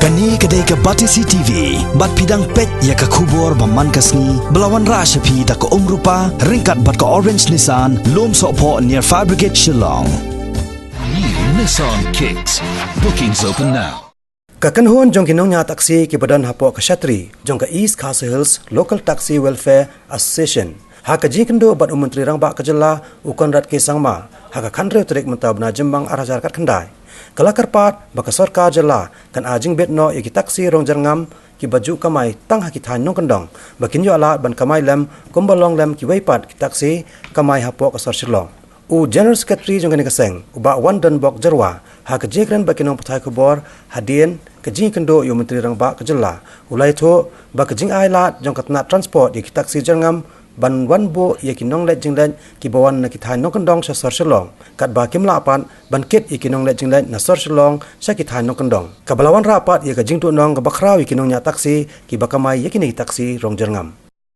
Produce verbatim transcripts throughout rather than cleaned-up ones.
Kane ka dei ka Batesi T V, bad phi dang peit ïa ka khubor ba man ka sngi, ba la wanrah sha phi da ka Umrupa, ryngkat bad ka Orange Nissan, Lum Sohphoh near Fire Brigade Shillong. New Nissan Kicks. Bookings open now. Ka kynhun jong ki nongñiah taxi kiba don hapoh ka shatri jong ka East Khasi Hills Local Taxi Welfare Association, ha ka jingïakynduh bad u Myntri Rangbah ka jylla u Conrad K Sangma, ha ka khathynriew tarik mynta u bnai Jymmang ar hajar khatkhyndai, ka la kyrpad ba ka sorkar jylla kan ai jingbit noh ïa ki taxi rong jyrngam kiba ju kamai tang ha ki thaiñ nongkyndong, ba kin ïoh lad ban kamai lem kumba long lem kiwei pat ki taxi kamai hapoh ka sor Shillong. U General Secretary jong kane ka seng, u Bah Wandonbok Jyrwa, ha ka jingkren bad ki nongpathai khubor hadien ka jingïakynduh ïa u Myntri Rangbah ka jylla, u la ïathuh ba ka jingai lad jong ka tnat transport ïa ki taxi jyrngam ban wan buh ïa ki nongleit jingleit kiba wan na ki thaiñ nongkyndong sha sor Shillong, katba kim lah pat ban kit ïa ki nongleit jingleit na sor Shillong sha ki thaiñ nongkyndong. Kaba la wanrah pat ïa ka jingduhnong kaba khraw ïa ki nongñiah taxi kiba kamai ïa kine ki taxi rong jyrngam.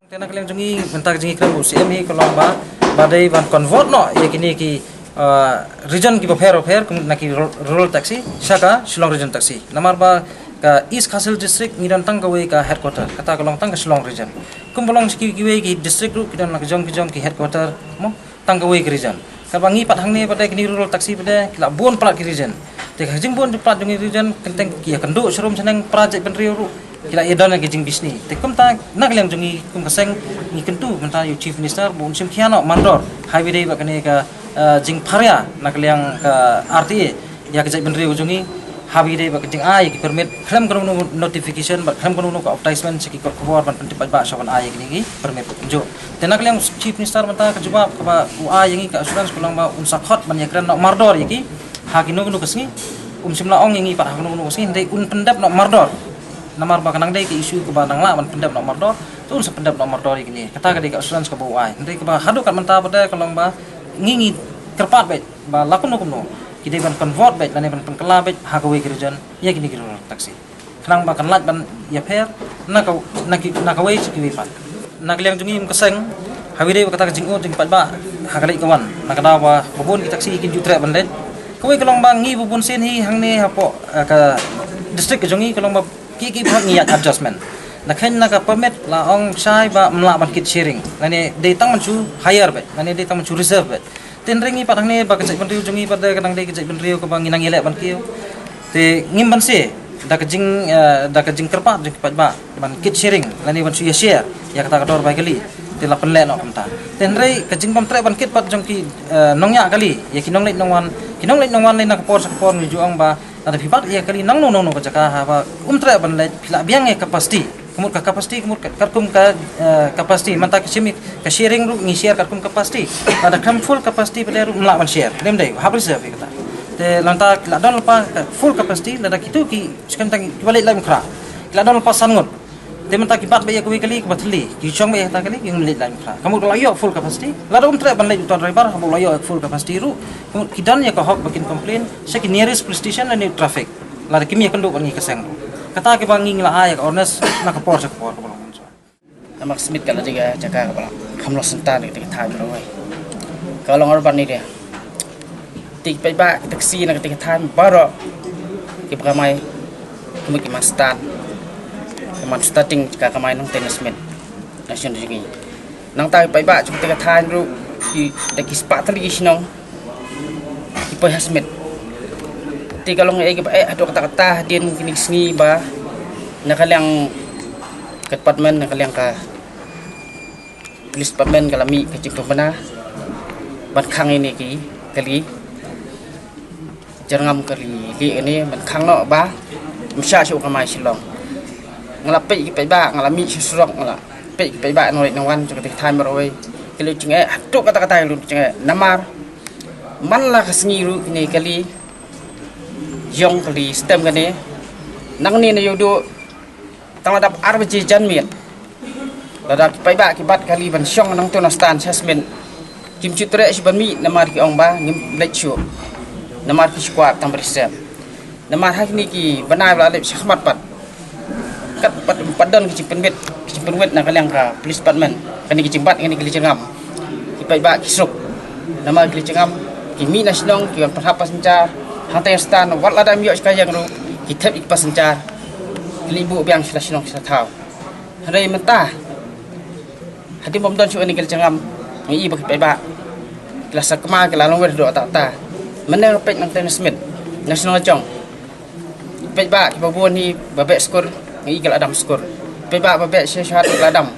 Te na ka liang jong ngi, mynta ka jingkren u C M hi ka long ba, ba dei ban convert noh ïa kine ki, uh, region kiba pher ba pher, kum na ki ru-, rural taxi sha ka Shillong Region Taxi. Namar ba ka East Khasi Hills District ngi don tang kawei ka headquarter, kata ka long tang ka Shillong Region. Kumba long sha ki, kiwei ki district ruh ki don la ki jong ki jong ki headquarter mo, tang kawei ka region. Katba ngi pat hangne pat de kine rural taxi pat de ki la bun palat ki region. Te ka jingbun palat jong ki region, kynthei ki ïakynduh sharum shaneng para jaitbynriew ruh ki la ïadon ïa ki jingbishni. Te kumta na ka liang jong ngi kum ka seng ngi kyntu mynta ïa u Chief Minister ba un shim khia noh mardor ha kaba ïadei bad kane ka, eh, jingpharia na ka liang ka R T A ïa ka jaitbynriew jong ngi ha kaba ïadei bad ka jingai ïa ki permit khlem kano kano notification bad khlem kano kano ka advertisement sha ki kot khubor ban pyntip paidbah shwa ban ai ïa kine ki permit kumjuh. Te na ka liang Chief Minister mynta ka jubab kaba u ai ïa ngi ka assurance ka long ba un sa khot ban ïakren noh mardor ïa ki ha kino kino ka sngi. Um shym la ong ïa ngi pat ha kino kino ka sngi, hynrei un pyndep noh mardor. Namar ba ka nang dei ka issue kaba nang lah ban pyndep noh mardor, to un sa pyndep noh mardor ïa kine. Kata ka dei ka assurance kaba u ai. Hynrei kaba haduh kat mynta pat de ka long ba ngi ngi kyrpad beit ba la kumno kumno ki dei ban convert beit lane ban pynkylla beit ha kawei ka region ïa kine ki rural taxi. Khnang ba kan lait ban ïapher na ka, na ki, na kawei sha kiwei pat. Na ka liang jong ngi kum ka seng, ha kaba ïadei bad kata ka jingud jong ki paidbah ha ka leit ka wan, na ka daw ba bun ki taxi kin ju treh ban leit. Kawei ka long ba ngi bun sien hi hangne hapoh, eh, ka district ka jong ngi ka long ba ki, ki bha ngi ïa adjustment. Na khein na ka permit la ong shai ba ym lah ban kit sharing. Lane dei tang ban shu hire beit, lane dei tang ban shu reserve beit. Te hynrei ngi pat hangne ba ka jaitbynriew jong ngi pat de ka dang dei ka jaitbynriew kaba ngi nang ïaleh ban kiew. Te ngim banse da ka jing, eh, da ka jingkyrpad jong ki paidbah ban kit sharing lane ban shu ïa share ïa kata ka dor bai kali. Te la pynleh noh kumta. Te hynrei ka jingbym treh ban kit pat jong ki, eh, nongñiah kali ïa ki nongleit nongwan, ki nongleit nongwan lei na ka por sha ka por ngi ju ong ba lada phi bat ïa kali nangno nangno ka jaka haba um treh ban leit phi lah biang ïa capacity. Ka mut ka capacity, ka mut ka, katkum ka, eh, capacity. Mynta ka shim ka sharing ruh ngi share katkum capacity. Lada khlem full capacity pat de ruh ym lah ban share. Lem dei hap reserve ïa kata. Te lada ki la don lypa ka full capacity, lada kitu ki skhem tang kiba leit laiphew khra, ki la don lypa san ngut. Te mynta ki bat beit ïa kawei kali kaba thylli, ki shong beit ïa kata kali, ki ym leit laiphew khra. Ka mut ka la ïoh full capacity. Lada um treh ban leit uta u driver haba u la ïoh full capacity ruh, ka mut ki don ïa ka hok ba kin complain sha ki nearest police station lane traffic. Lada kim ïakynduh bad ngi ka seng ruh. Kata kaba ngi ngi la ai ïa ka awareness na ka por sha ka por kaba long. Namar ka Smit ka la dei ka jaka kaba la kham long synta na katei ka thaiñ baroh kawei. Ka long arbat ni dia. Te ki paidbah ki taxi na katei ka thaiñ baroh kiba kamai, ki mut ki man stand, ki man starting jaka kamai nangtei na Smit, na shnong jong ngi. Nangta ki paidbah jong katei ka thaiñ ruh ki da ki spah tylli ki shnong ki poi ha Smit. Te ka long ei kaba eh haduh katta katta hadien kine ki sngi ba na ka liang ka department, na ka liang ka police department ka la mih ka jingpynbna ban khang ïa kine ki kali jyrngam, kali lieh kane ban khang noh ba ym shah shuh kamai Shillong. Nga la peit ki paidbah, nga la mih sha surok, nga la peit ki paidbah nongleit nongwan jong katei ka thaiñ baroh kawei. Ki la jingeh haduh katta katta, ki la jingeh namar man la ka sngi ruh kine ki kali jong kali stem kane. Nangne na ïoh duh tang la dap ar baje janmiet, lada ki paidbah ki bat kali ban shong nangto na stand sha Smit, kim ju treh shuh ban mih namar ki ong ba ngim leit shuh. Namar ki shu kwah tang ba reserve. Namar ha kine ki bnai ba la dep shakhmat pat, kat pat, pat don ki jingpynwit, ki jingpynwit na ka liang ka police department. Kane ki jingbat kane ki kali jyrngam, ki paidbah ki suk. Namar ki kali jyrngam ki mih na shnong ki wan pynhap passenger hangtei stand, wat lada ym ïoh sha ka ïing ruh ki thep ïa ki passenger. Ki la buh biang sha la shnong sha la thaw. Hynrei mynta hadien bym don shuh kane ka jingngam, ngi i ba ki paidbah ki la sakma, ki la longwer haduh katta katta. Mynne nga peit nangtei na Smit, na shnong la jong, paidbah kiba bun hi ba beh skur, ngi i ki la dam skur. Paidbah ba beh shisha ki la dam.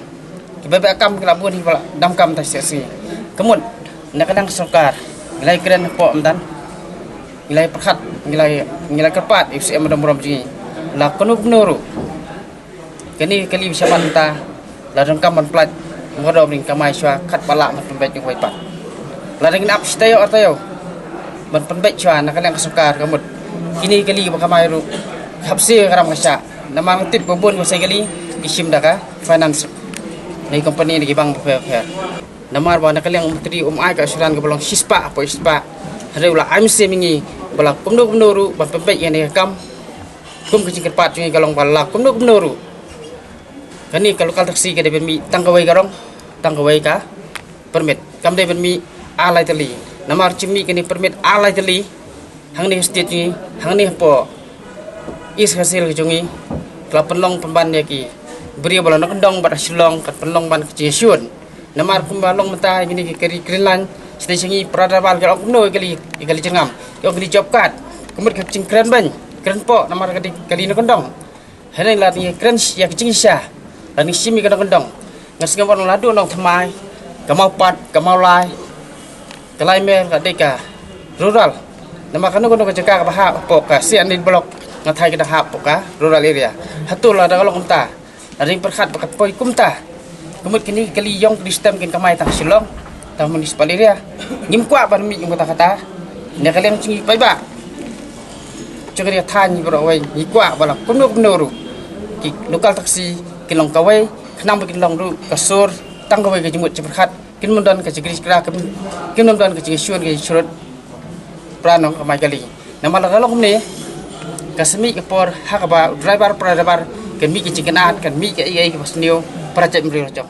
Kiba beh kam ki la bun hi ba la dam kam ta shisha. Ka mut na ka liang ka sorkar ngi la ïakren hapoh madan, ngi la ïapyrkhat, ngi la, ngi la kyrpad ïa u Syiem Adam Burom jong ngi, la kumno kumno ruh kane ka kali ba shaban mynta la donkam ban pynlait, mut ruh ban kamai shuwa katba lah ban pynbeit ïa kawei pat. Lada ngin ap shi taïew ar taïew ban pynbeit shuwa na ka liang ka sorkar, ka mut kine ki kali ba kamai ruh hap siew ka ram ka shah. Namar nga tip ba bun ba sei kali ki shim da ka finance na ki company, na ki bank bapher bapher. Namar ba na ka liang u Myntri um ai ka assurance kaba long shispah hapoh shispah. Hynrei u la ai mynsiem ïa ngi ba la kumno kumno ruh ban pynbeit ïa kane ka kam. Kum ka jingkyrpad jong ngi ka long ba la kumno kumno ruh kane ka local taxi ka dei ban mih tang kawei ka rong, tang kawei ka permit. Kam dei ban mih ar lai tylli. Namar jingmih kane permit ar lai tylli hangne ha state jong ngi, hangne hapoh East Khasi Hills ka jong ngi, ka la pynlong pynban ïa ki briew ba la na kyndong bad ha Shillong, ka pynlong ban ka jingshun. Namar kumba long mynta ïa kine ki kali Green Line, sdei sha ngi para driver ki ong kumno ïa kali, ïa kali jingngam, ïa kali job card. Ka mut ka jingkren beiñ kren poh namar ka dei kali na kyndong. Hynrei lada ngi kren ïa ka jingshisha, lada ngi shim ïa ka nongkyndong, nga sngew ba nang la duh nongthymmai, ka Mawpat, ka Mawlai, ka Laimer, ka dei ka rural. Namar kano kano ka jaka kaba hap hapoh ka C and D block, nga tharai ka dang hap hapoh ka rural area. Hato lada ka long kumta, lada ngi pyrkhat ba ka poi kumta, ka mut kine ki kali ïong kali stem kin kamai tang Shillong, tang municipal area. Ngim kwah ban mih kum kata kata. Na ka liang jong ngi paidbah jong ka ri ka thaiñ baroh kawei, ngi kwah ba la kumno kumno ruh ki local taxi kin long kawei, khnang ba kin long ruh ka sur tang kawei ka jingmut jingpyrkhat. Kin ym don ka jingkris kra, kin, kin ym don ka jingshun ka jingshrut para nongkamai kali. Namar lada long kumne, ka sa mih ka por ha kaba u driver, para driver kan mih ka jingkynad, kan mih kaei kaei kaba sniew para jaitbynriew la jong.